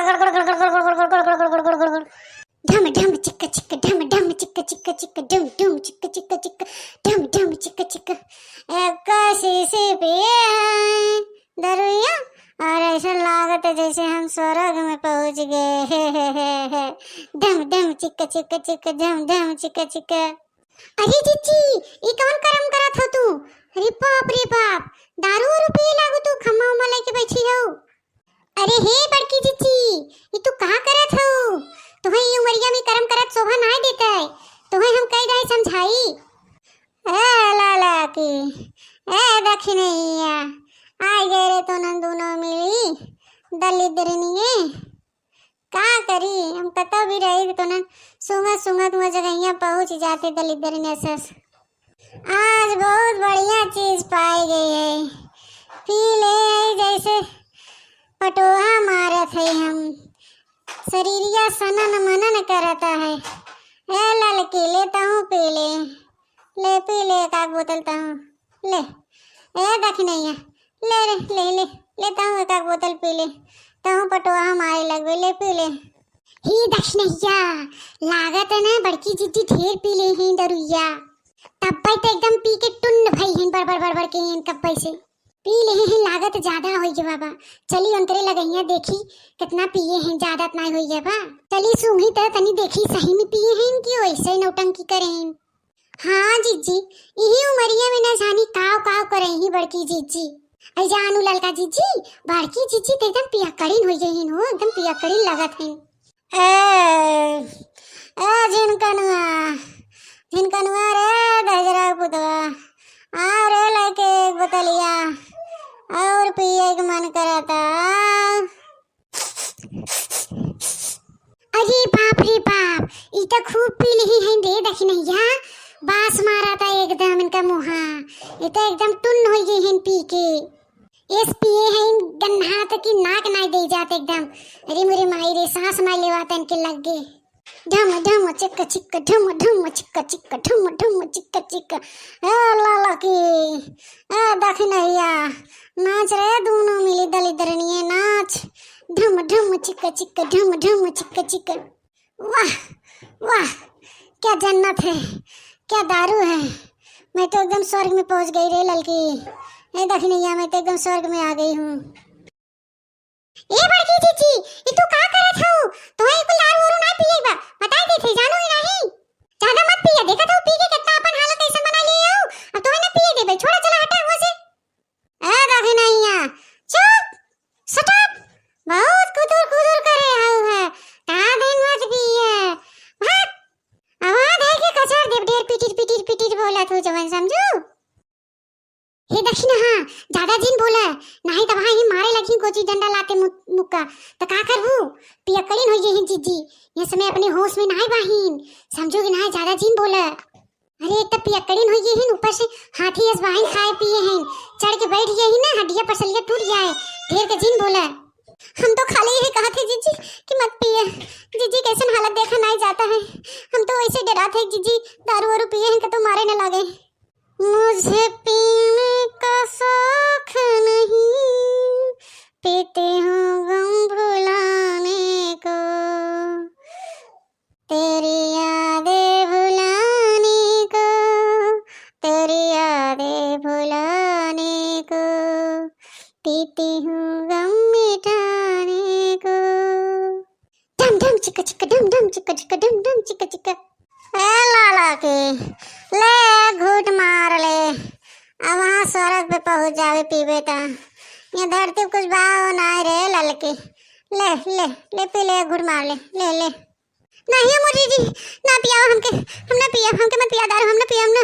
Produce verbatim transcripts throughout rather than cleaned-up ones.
गड़ गड़ गड़ गड़ गड़ गड़ गड़ गड़ गड़ गड़ गड़ गड़ गड़ गड़। ढम ढम चिक चिक, ढम ढम चिक चिक चिक, ढम ढम चिक चिक चिक, ढम ढम चिक चिक। एक शीशी पिए हैं दरुइया, और ऐसा लागत है जैसे हम स्वर्ग में पहुंच गए। हे, हे, हे, हे। ढम ढम चिक चिक चिक, ढम ढम चिक चिक। अरे जिज्जी, ई कवन करम करत हो तू? अरे बाप रे बाप, दारू उरू पिए लागू तू, खम्मा उम्मा लेके बैठी हो। अरे हे बड़की जिज्जी, ई तू का करत हो? तुहे ई उमरिया में करम करत शोभा नाय देत है। तुहे हम कई दाई समझाई। ए लाला की, ए दखिनैया, आइ गए रे तोनन दूनो मिली दलिद्रनिये। का करी, हम कतौ भी रही तो ना, सूंघत सूंघत वह जगहिया पहुंच जाते दलिद्रनिये सस। आज बहुत बढ़िया चीज पाई गई है, पी ले जैसे पटोहा मारत है हम, शरीरिया सनन मनन करता है। ए ललकी, ले तहूँ पी ले, ले पी ले एक आध बोतल तहूँ, ले। ए दखिनैया, ले रे, ले, ले, ले तहूँ एक आध बोतल पी ले, तहूँ पटोहा मारे लगबे, ले पी ले। ही दखिनैया, लागत है ना बड़की जिज्जी ढेर पी ले हैं दरुइया, तब्बे तो एकदम पी के टुन्न भई हैं, बड़ बड़ बड़ बड़ के हैं तब्बे से। पी ले हैं, लागत ज्यादा होई गए बाबा। चली उनकरे लगइया देखी कितना पिए हैं, ज्यादा तो नाय होई गए बा। चली सूंघी तो तनी देखी सही में पिए हैं कि वैसे नौटंकी करे हैं। हाँ जिज्जी, इही उमरिया में न जानी काव काव करे ही बड़की जिज्जी। ऐ जानू ललका जिज्जी, बड़की जिज्जी तो एकदम पियक्कड़िन होई गई हैं हो, एकदम पियक्कड़िन लगत हैं। ए, ए झिनकनुआ, झिनकनुआ रे दहिजरा के पुतवा, आओ रे लेके एक बोतलिया, और पिए के मन करता। अरे बाप रे बाप, ई तो खूब पी लिही हैं रे दखिनैया, बास मारता एकदम इनका मुँहा, ई तो एकदम टुन्न होई गई हैं पी के। एस पिए हैं गन्हात कि नाक नाय दे जात एकदम। अरे मोरे माई रे, सांस नाय लेवात इनके लग्गे। ढम ढम चिक चिक, ढम ढम चिक चिक, ढम ढम चिक चिक। ए लाला की, ए दखिनैया, नाच रे दूनो मिली दलिद्रनिये नाच। ढम ढम चिक चिक, ढम ढम चिक चिक। वाह, वाह, क्या जन्नत है, क्या दारू है। मैं तो एकदम स्वर्ग में पहुंच गई रे ललकी। ए दखिनैया, मैं तो एकदम स्वर्ग में आ गई हूँ। ए बड़की जिज्जी, ई तू का करत हऊ? तोहे कुल दारू उरू ना पिए बा, बताई देत है, जानू ही नहीं। ज्यादा मत पिया, देखत हऊ पी के कितना अपन हालत ऐसा बना लिए हऊ। अब तोहे ना पिए देबे, छोड़ा, चला हटा हुआ से। ए दखिनैया, चुप, shut up, बहुत कुदुर कुदुर करे हऊ है, का दिन मत पिए, भाग। आवाज है कि कचर देव ढेर पिटिर पिटिर पिटिर बोला तू जवन समझू। हे दखिना, हाँ, ज्यादा जिन बोला, नाही तब हाँ ही मारे लगी गोची डंडा लाते मु-, मुक्का, त का करबू? पियक्कड़िन होई गई हैं जिज्जी, ये समय अपने होश में नाही बाहिन, समझू कि नाही, ज्यादा जिन बोला। अरे, एक तो पियक्कड़िन होई गई हैं, ऊपर से हाथी अस बाहिन खाए पिए हैं, चढ़ के बैठ गई हैं ना, हड्डिया पसलिया टूट जाए, ढेर के जिन बोला। हम तो खाली यही कहा थे जिज्जी कि मत पिए, जिज्जी कैसन हालत देखा नाही जाता है, हम तो वैसे डरा थे जिज्जी, दारू वारू पिए हैं कि तो मारे न लागे। मुझे पीने का शौक नहीं, पीती हूँ गम भुलाने को। तेरी यादें भुलाने को, तेरी यादें भुलाने को, पीती हूँ गम मिटाने को। ढम ढम चिक चिक, ढम ढम चिक चिक, ढम ढम चिक चिक। ए लाला की, ले एक घूट मार ले, अब वहाँ स्वर्ग पे पहुँच जावे पीबे त। ये धरती पे कुछ भाव नाही रे ललकी। ले, ले, ले पी ले, एक घूट मार ले, ले, ले। नहीं मोर जीजी, ना पियाओ हमके, हम ना पिया, हमके मत पिया दारू, हम ना पिया, हम ना।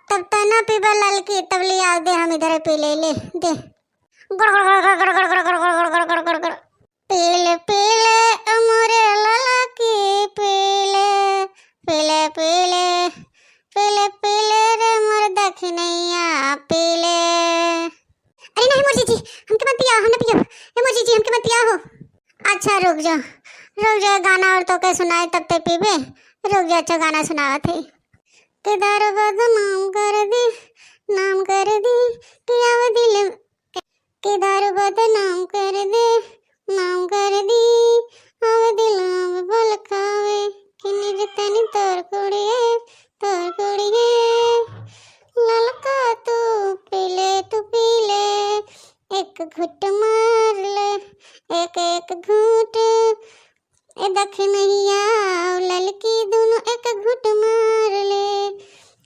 तब त ना पीबे ललकी, तब ले आओ दे, हम इधर पी ले, ले, दे। गड़ गड़ गड़। पी ले, पी ले, ओ मोरे ललकी, पी ले, पी ले, पी ले, पी ले, पी ले रे मोर दखिनैया, पी ले। अरे नहीं मोर जीजी, हमके मत पियाओ, हम ना पियब। ए मोर जीजी, हमके मत पियाओ हो। अच्छा रुक जा, रुक जा, गाना और तोके सुनाए तब ते पीबे। रुक जा, अच्छा गाना सुनावत है। के दारू बदनाम कर दी, नाम कर दी, कि आवे दिल के दारू बदनाम कर दे, नाम कर दी, घुट मार ले, एक एक घूट, ए दखिनहिया ललकी दुनो एक घुट मार ले,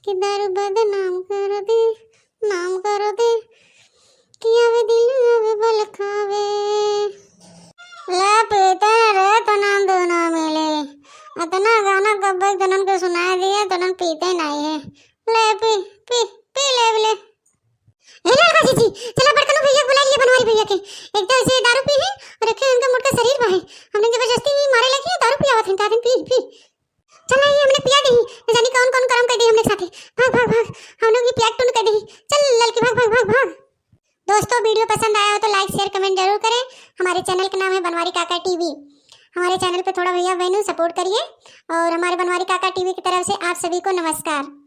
कि दारू बदनाम कर दे, नाम कर दे, कि आवे दिल आवे बल खावे। ले पीते रे तनन दुनो मिले, अतना गाना गब्बे तनन के सुनाए दिए, तनन पीते नहीं है। ले पी, पी, पी ले, ले। ए ललका जीजी, चला बड़कनू भैया बुला लिए बनवारी भैया के। एक तो ऐसे दारू पी है और एक है उनका मोटका शरीर बा है। हमने जबरदस्ती ही मारे लगी है, दारू पियावत हैं, कहते हैं, "पी, पी।" चला ये हमने पिया दी, न जानी कौन कौन करम कर दी हमने साथे। भाग, भाग, भाग, हम लोग ये पिया टुन कर दी। चल ललकी, भाग, भाग, भाग, भाग। दोस्तों, वीडियो पसंद आया हो तो like, share, comment जरूर करें। हमारे चैनल का नाम है बनवारी काका टीवी। हमारे चैनल पे थोड़ा भैया बहनों सपोर्ट करिए और हमारे बनवारी काका टीवी की तरफ से आप सभी को नमस्कार।